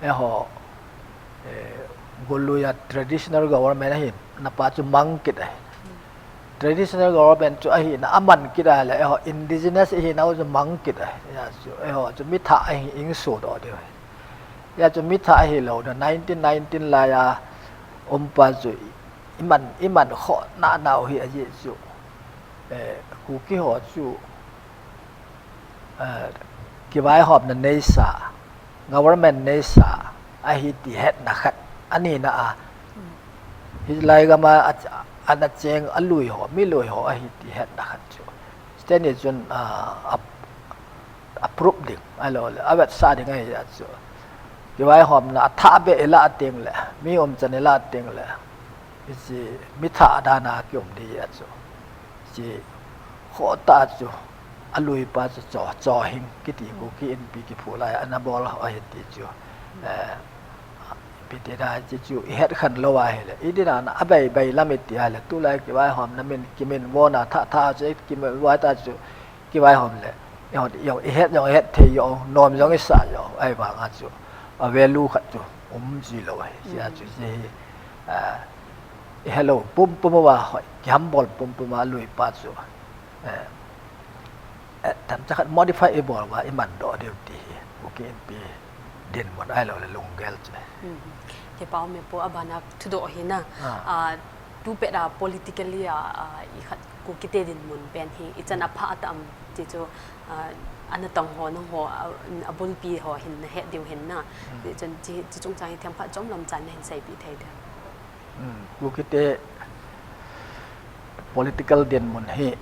eiho, eh, Golui a traditional government ahi, napa chu mang kit ahi. Traditional government chu ahina aman kit ahile, eiho indigenous ihinau chu mang kit ahi. Hijeh chu eiho chu mithah ahi, ihin sodoh diu ahi. Hijeh chu mithah ahilou na nineteen nineteen laiya umpa chu iman, iman khoh nanau hi ajeh chu, eh, Kuki ho chu, eh, kivaihomna neisa, government neisa ahi ti hetna khat, anina a, hilai gam a, a, ana cheng alui ho, mi lui ho ahi ti hetna khat chu Stanley chun, ah, a, approve ding, ahilou le, avetsah ding ahi a chu. Kivaihomna athah beh ilah teng le, mi umchan ilah teng le, hiche mithah dan a kium ding ahi a chu. Hiche khohtah chu, alui pa chu Cho, Cho Hing kiti Kuki Inpi kiphu lai a ana bol ahi ti chu. Eh, ipi ti da hiche chu ihet khen lou ahile, idin a na abei bei lam iti ahile, tulai kivaihomna min kiminvo na thah thah chu, kiminvo ta chu, kivaihom le, eiho, eiho, ihet jong ihet thei jong, nom jong isah jong, ahivang a chu, a value khat chu um ji lou ahi, hijeh chu hiche hi, ah, ihet lou pumpum uva, hoi, kihambol pumpum uva, alui pa chu, eh, eh, themcha khat modify ibol uva, iman doh diu ti hi, Kuki Inpi dinmun ahilou le lunggel chu. Hmm. Kipa um e pu, abana thudoh hi na. Ah. Ah, tupet a politically a, ah, ikhat Kuki te dinmun pen hi, ichan aphah atam ti chu, ah, ana tong ho, nangho, ah, abulpi ho hin nahet diu hin na. Hmm. Ti chun chi, chi chungchang hi themkhat chomlam chan nahin seipeh thei diu. Hmm. Kuki te political dinmun hi,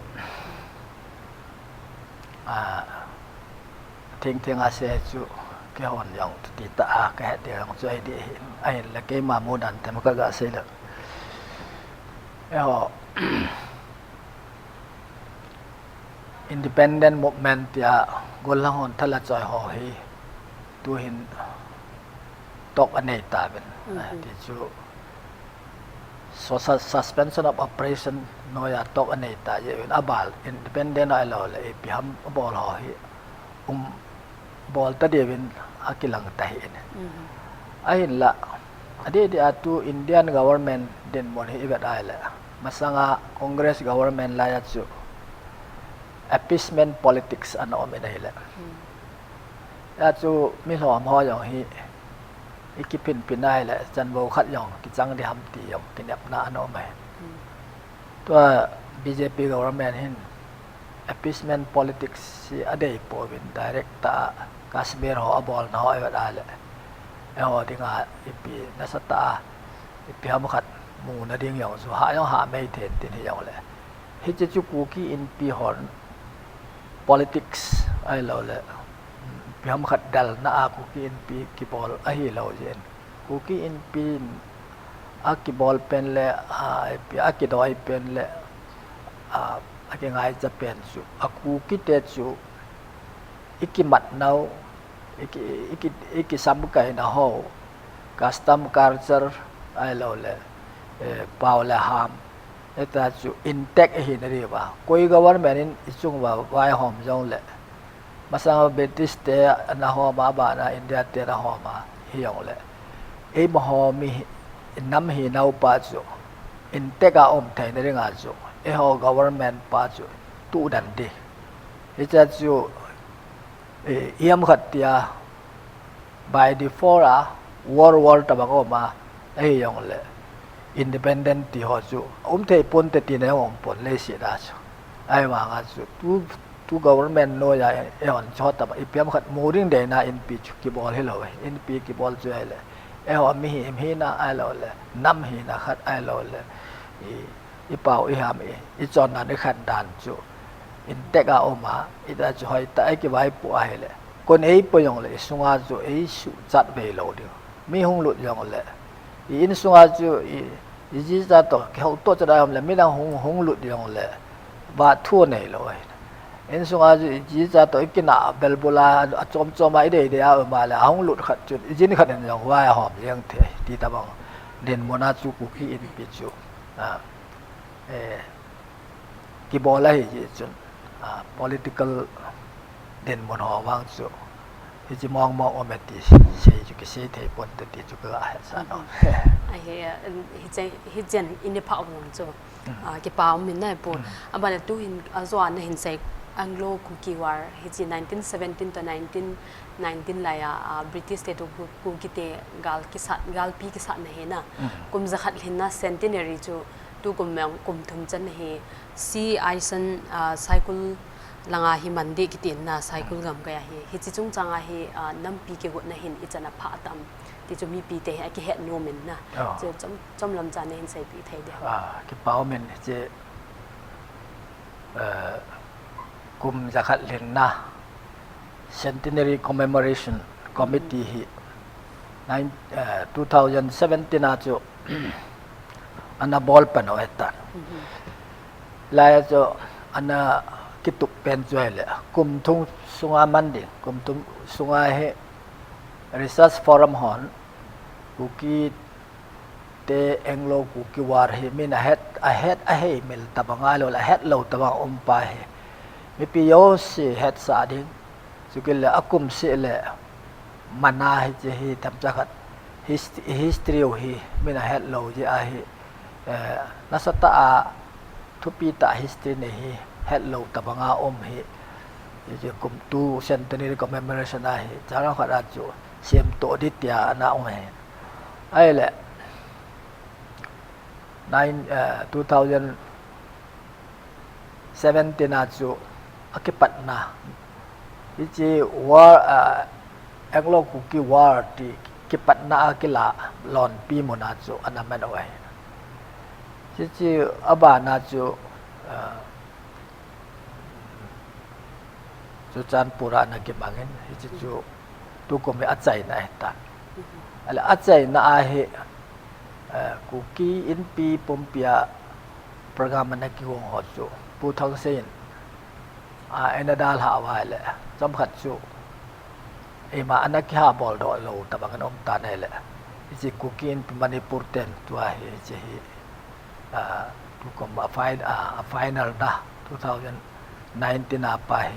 ah, thengtheng a sei chu, keihon jong titah a kahet ding jong chu ahi ding ahi, ahinla keima mudan themkhat kaga sei le. Eiho, independent movement tia gollhang hon thala choi ho hi, tuhin talk anei tauvin. Mhm. Ti chu, so, sus-, suspension of operation noiya talk anei ta jeh uvin, abal independent ahilou le ipi ham abol ho hi, um, bol ta diuvin akilang ta ahi in. Mhm. Ahinla, adeh deh a tu Indian government dinmun hi ivet ahile, masanga Congress government laiya chu appeasement politics ana um in ahile. Hmm. Hijeh chu mi lhom ho jong hi ikiphin phin ahile, chanvo khat jong kichang ding ham ti jong kinepna ana um ahi. Hmm. Tua B J P government hin appeasement politics hi adei pouvin, direct tah a Kashmir ho abolna ho ivet ahile, eiho dinga ipi nasatah a, ipi ham khat muna ding jong chu hah jong hah mei thei in tin hijongle, hiche chu Kuki Inpi hon politics ahilou le, ipi ham khat dalna a Kuki Inpi kibol ahilou jeh in, Kuki Inpi in akibol pen le, a, ipi, akidoi pen le, a, akingaicha pen chu, a Kuki te chu ikimat nau, iki, iki, ikisamkaina ho, custom culture ahilou le, eh, pao le ham, hita chu intact ahina diuva, koi government in ichung uva vaihom jongle, masang British te ana hom a, abana India te ana hom a, hijongle, eimaho mi hi, nam hinau pa chu intact a um theina dinga chu, eiho government pa chu tuh den ding. Hiche chu, eh, ipi ham khat tia, by default a, world war tobang um a, ahijongle, independent ti ho chu um thei ponte tina jong um pon, leiset a chu. Ahivanga chu, tu, tu government noiya, eihon chu tobang, ipi ham khat mu ding deina Inpi chu kibol hilou ahi, Inpi kibol chu ahile, eiho mihem hina ahilou le, nam hina khat ahilou le, i, ipao iham i, ichonna ikhan dan chu intact a um a, hita chu hoitah a ikivaipoh ahile, kon eipoi jongle isunga chu eisuhchat vei lou ding. Mi hung lut jongle, i insunga chu i, iji cha toh kihoutoh chat a um le, midang hung, hung lut jongle, vahthu neilou ahi. Insunga chu iji cha toh ikinah belbul a, achom chom a ideidei a um a le, ahung lut khat chun ijin khat in jong vaihom jeng thei, ti tobang dinmun a chu Kuki Inpi chu, a, eh, kibol ahi jeh chun, a, political dinmun ho vang chu, Hichi mong mong ome ti sei chu kisei thei ponte ti chu ka hetsah nom. Ahi, um, hiche, hichen in i phah u chu. Ah, kipa um in na pu. Abana tu hin ajo a na hin sei Anglo Kuki War hichi nineteen seventeen to nineteen nineteen lai a, ah, British te to Ku-, Kuki te gal kisat, galpi kisat na hi na. Kum jakhat lhinna centenary chu tu kum meng kum thum chan hi C. Aisen, ah, Saikul langa hi man ding kitin na Saikul gamkai a hi. Hichi chungchang a hi, ah, nampi kigot na hin ichan a pha tam. Ti chu mipi te hi akihet nom in na. Chu chom, chom lam chan na hin seipeh thei ding. Ah, kipa um in hichi, eh, kum jakhat lhinna Centenary Commemoration Committee hi nine, eh, two thousand seventeen a chu ana bol pan u ahitan. Lai a chu ana kitup pen chu ahile kum thum sunga man ding, kum thum sunga hi Research Forum hon Kuki te Anglo Kuki War hi min ahet, ahet, aheimil tabang ahilou le ahet lou tabang um pa hi mipi jouse hetsah ding. Chukit le akum seh le man a hiche hi themcha khat hist-, history u hi min ahet lou jeh a hi, eh, nasatah a thupi tah history nei hi het lou tabang a um hi, hiche kum tu centenary commemoration a hi channel khat a chu semtoh ding tia ana um ahi. Ahile nine, eh, two thousand seventeen a chu akipatna, hiche war, ah, Anglo Kuki War ti kipatna a kila lonpi mun a chu ana man u ahi. Hiche abana chu, ah, Churachandpur a ana kimang in, hiche chu tukum hi achaina ahitan. Ahile achaina a hi, eh, Kuki Inpi pumpi a program ana kigong ho chu Pu Thangsen in, ah, ana dalhah uva ahile, chomkhat chu eima ana kihabol doh lou tabang ana um tan ahile, hiche Kuki Inpi Manipur ten tua hi, hiche hi, ah, tukum a fin-, ah, a final na two thousand nineteen a pa hi,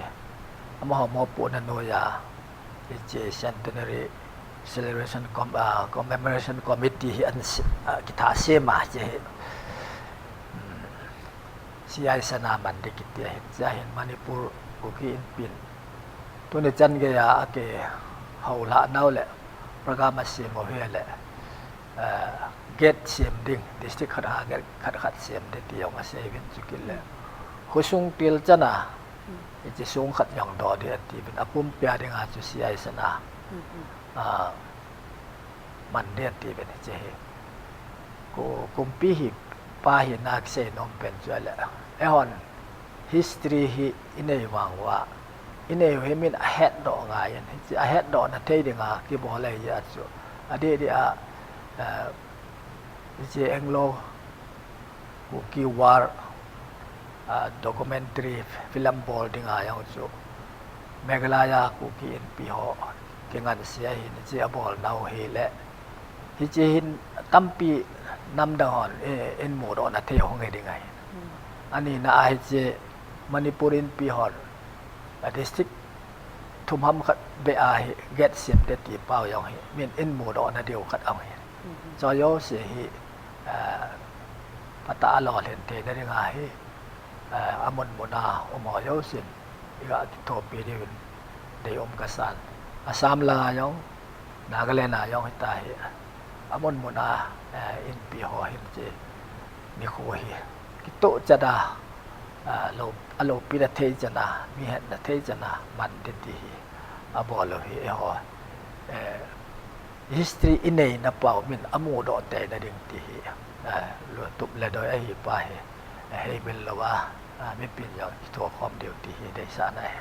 amaho mopohna noiya, hiche Centenary Celebration Com-, ah, Commemoration Committee hi ana se-, ah, kithah sem a, hiche hi, um, C. Aisen a man ding kiti ahin, hiche a hin Manipur Kuki Inpi in tuni chan geiya akihou lhah nau le program asem u hi le, eh, gate sem ding, district khat a gate khat khat sem ding ti jong asei uvin, chukit le khosung til chan a, hiche song khat jong doh ding ati uvin, apumpi a dinga chu C. Aisen a, ah, man ding ati uvin, hiche hi. Ku-, kumpi hi pa hi na kisei nom pen chu ahile, eihon history hi inei vang uva, inei u hi min ahetdoh ngai in, hiche ahetdoh na thei dinga kibol ahi jeh a chu, adeh deh a, eh, hiche Anglo Kuki War, ah, documentary film bol dinga jong chu Meghalaya Kuki Inpi ho kingansea hin hiche abol nau hi le, hiche hin tampi namdang hon, eh, in mudoh na thei hung hi ding ahi. Ani na a hiche Manipur Inpi hon, a district thum ham khat beh a hi gate sem ding ti pau jong hi min in mudoh na diu khat ahung hi. Chu jouse hi, eh, phatah a lolhin theina dinga hi, eh, amun mun a um ho jousen iga kithopi diuvin deium kasan. Assam langa jong, Nagaland a jong hita hi, amun mun a, eh, Inpi ho hin hiche nikho hi kitoh chan a, ah, lou, aloupi na thei chan a, mi hetna thei chan a man ding ti hi abol u hi eiho, eh, history inei na pau min amudoh theina ding ti hi, eh, lungtup le doi ahi pa hi, eh, heimil louva, ah, mipin jong kithokhom diu ti hi deisahna ahi.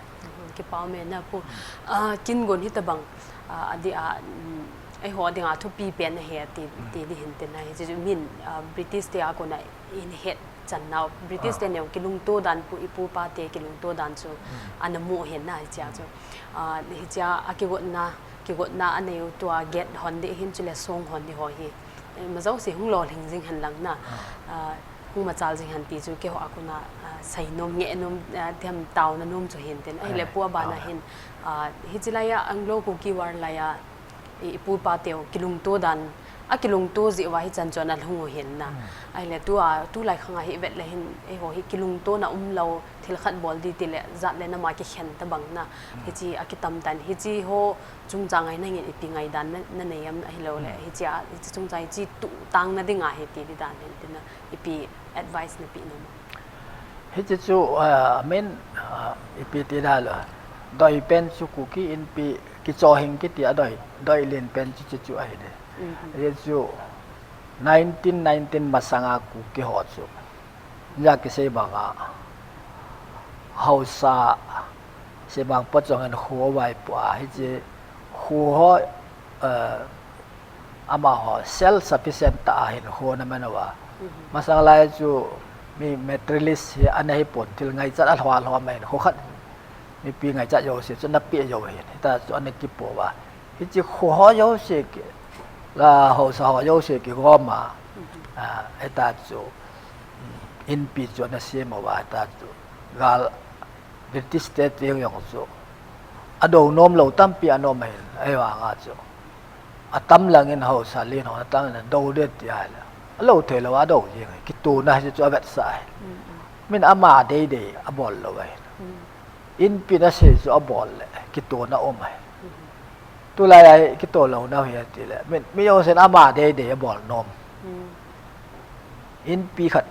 Kipa um e na Pu. Ah, kin gon hitabang, ah, adeh a, um, eiho dinga thupi pen ahi ati, ti ding hin tin ahi. Hiche chu min, ah, British te a kona in het chan nau, British te neo kilungto dan pu, ipu ipa te kilungto dan chu ana mu hin na hiche a chu. Ah, hiche a kigotna, kigotna anei u tua gate hon ding hin chule song hon ding ho hi. Eh, majouse hung lolhing jing hen lang na. Ah, hung machal jing hen ti chu keiho a kona, ah, Seinom, ngehnom, ah, tiam taona nom chu hin tin. Ahile, eh, pu, abana, ah, hin, ah, hiche laiya Anglo Kuki War laiya i, ipu ipa teu kilungto dan, akilungto jeh uva hichan chu ana lhung u hin na. Hmm. Ahile tua, tulai khanga hi ivet le hin, eiho hi kilungtona umlou, thil khat bol di tile, jat le nam a kikhen tabang na. Hmm. Hiche akitam tan, hiche ho chungchang a nangin ipi ngaidan na, nanei am, ahilou le, hmm, hiche a, hiche chungchang hiche tu tang na dinga hi ti di dan hin tin na, ipi advice napeh nom am? Hiche chu, ah, I mean, ah, ipi ti da lo. Doi pen chu Kuki Inpi kichohing kiti a doi, doi len pen chu, chu, chu ahi de. Mhm. Hiche chu nineteen nineteen masanga Kuki ho chu, ja kisei banga, haosa, sei bang pachong in kho vai pua, hiche kho ho, eh, amaho self sufficient tah a hin kho ana man uva. Mhm. Masang lai chu mi materialist hi ana hi pon, thil ngaichat alhom lhom a hin kho khat mipi ngaichat jouse chu ana pe jou hin. Hita chu ana kipo uva. Hiche kho ho jouse ki, la haosa ho jouse kigom a, mhm, ah, hita chu, mm, Inpi chu ana sem uva, hita chu gal British te teng jong chu adou nom lou tampi ana um ahin, ahivanga chu atam langin haosa len ho atam in adou det ti ahile, alou thei lou a adou jeng ahi, kitona hiche chu avetsah ahi. Mm, mm. Min ama deidei abol lou ahi. Mm. Inpi in asei chu abol le kitona um ahi. Mm. Tulai a kito louna hi atile, min, mi jousen ama deidei abol nom. Mm. Inpi khat,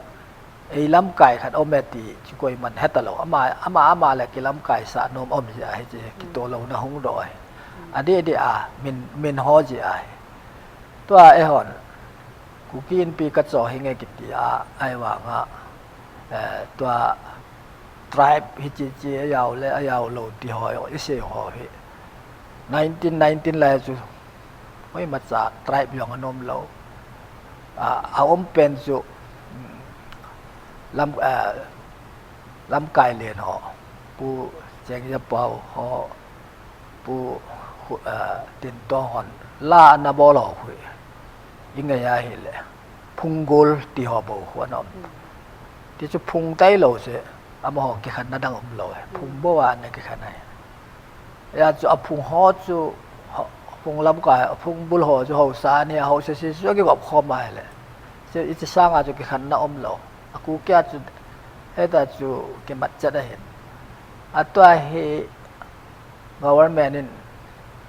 ei lamkai khat um e ti chu koiman heta lou. Ama, ama, ama le kilamkai sah nom um jeh a hiche kito louna hung doh ahi. Adeh deh a, min, min ho jeh ahi. Tua eihon, Kuki Inpi kachohing e kiti a, ahivanga, eh, tua tribe hiche che ajao le, ajao lou ti ho, isei ho hi. Nineteen nineteen lai chu, hoimacha tribe jong ana um lou. A, aum pen chu, mm, lam, eh, lamkai len ho, Pu Cheng Japau ho, Pu, khu-, eh, Tin Tong hon, la ana bol ho khu, ingai ahile, phunggol ti ho bou khu ana um. Mm. Ti chu phung tailou se, amaho kikhenna dang umlou e. Mm. Phung bou a ana kikhen ahi. Hia chu aphung ho chu, ho, phung lamkai, aphung bul ho chu haosa ani, haosa se chu akigop khom ahile. Chu hiche sanga chu kikhenna umlou. A Kuki a chu, hita chu kimat chet ahin. Atua hi government in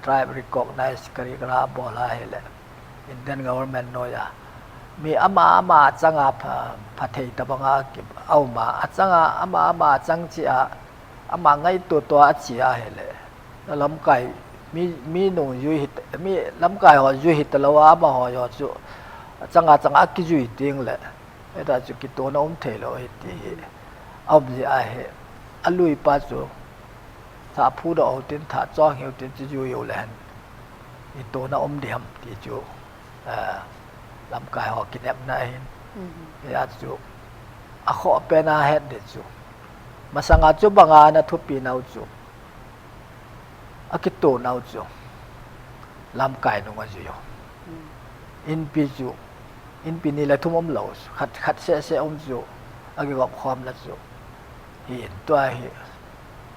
tribe recognize kari kara bol ahile, Indian government noiya, mi ama ama achanga pha, pha thei tabanga ki, auma, achanga ama ama achang chea, ama ngaito toa ache ahile, lamkai, mi, mi nungjui hita, mi lamkai ho jui hita lou a, amaho jong chu achanga changa akijui teng le, hita chu kitona um thei lou ahi ti hi aum jeh ahi. Alui pa chu thah phudoh u tin, thah chong hiu tin, chu jui u le hen, itona um ding ham ti chu, eh, lamkai ho kinepna ahin. Mhm. Hia chu akhoh pen a het ding chu, masanga chu banga ana thupi nau chu, akitonau chu lamkai nung ajui u. Mm. Inpi chu, inpi ni le thum umlou, khat, khat seh seh um chu, akigop khom la chu. Hin tua hi,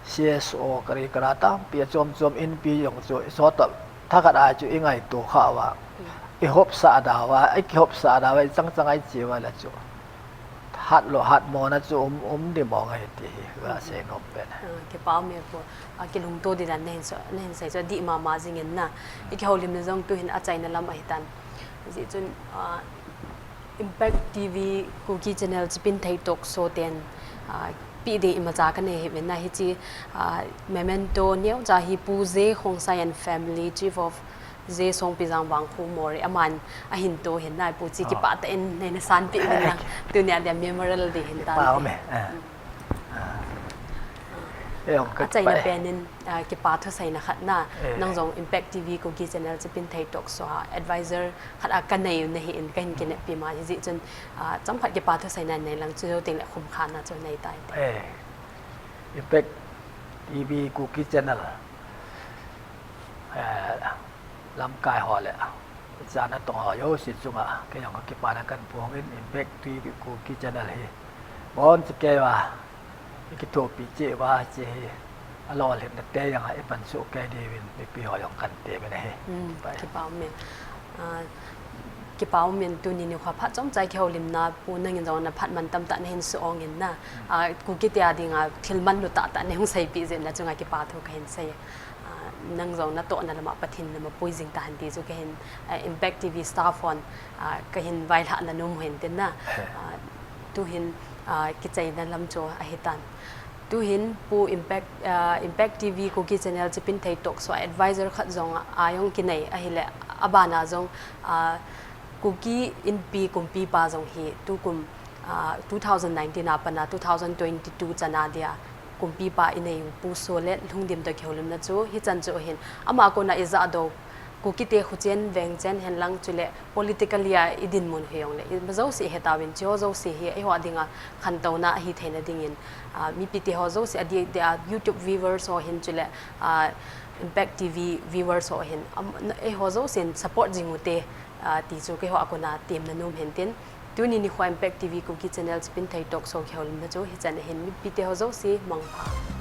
C S O kari kara tampi achom chom inpi jong chu, isot tah, thakhat a chu ingaito kha uva. Mm. Ihopsah da uva, ikihopsah da uva, ichang chang a iche uva le chu. Hat lou, hat mona chu um, um ding mong ahi ti hi, ka, mhm, sei nom pen. Ah, kipa um e pu. Ah, kilungto di dan nahin so, nahin sei chu adih mama jingin na. I kihoulimna jong tuhin achaina lam ahitan. Hijeh chun, ah, Impact T V Kuki Channel Chipinthei Talk Show ten, ah, peh ding imacha kanei hih uvin na hiche, ah, memento neocha hi Pu J Khongsai and family, Chief of J Songpijang Vangkho Moreh, aman ahin to hin na, Pu, hiche, oh, kipah tah in neina sanpeh uvin lang. Tunia dia memorial day hin tan. Kipah um e. Ah. Ah. Eh, ong ka kipah e. Achaina pen in, ah, kipa thuseina khat na. Eh. Nang jong Impact T V Kuki Channel Chipinthei Talk Show a advisor khat a kanei u nahin kahin kineppi ma, hijeh chun, ah, chomkhat kipa thuseina nei lang, chujou teng le khumkhana chu nei tai te. Eh. Impact T V Kuki Channel. Eh, lamkai ho le, chana tong ho jouse chunga, kei jong ka kipana kahin phong in, Impact T V Kuki Channel hi. Bon chekei uva, Ikithopi cheh uva hiche hi alolhinna te jong a ipan soh kei diuvin mipi ho jong kan temin ahi. Kipa. Kipa umin. Ah, kipa umin, tuni nikho phat chomcha kihoulimna Pu nangin jong na phat mantam tah nahin suh ongin na. Ah, Kuki te a dinga thil manlu tahtah nahung seipeh jeh in na chunga kipa thu kahin sei. Ah, nang jong natohna lama Pathen in mapui jing tahen ti chu kahin, ah, Impact T V staff hon, ah, kahin vailhahna nom u hintin na. Ah, tuhin, ah, kichaina lam chu ahitan. Tuhin Pu Impact, ah, Impact T V Kuki Channel Chipinthei Talk Show a advisor khat jong a jong kinei ahile, abana jong, ah, Kuki Inpi kumpipa jong hi tukum, ah, two thousand nineteen a pat a two thousand twenty-two chana dia kumpipa inei u Pu Solet Lhungdim toh kihoulimna chu hichan chu ahin. Ama kona ijahdoh Kuki te khuchen vengchen henlang chule politically a idinmun hijongle, ima jouse ihetauvin, chuho jouse hi eiho dinga khantouna ahi theina dingin, ah, mipi teho jouse, adeh deh a YouTube viewers ho hin chule, ah, Impact T V viewers ho hin, am, eiho jousen support jing ute, ah, ti chu keiho a kona temna nom hintin. Tuni nikho Impact T V Kuki Channel Chipinthei Talk Show kihoulimna chu hichan ahin, mipi teho jouse mangpha.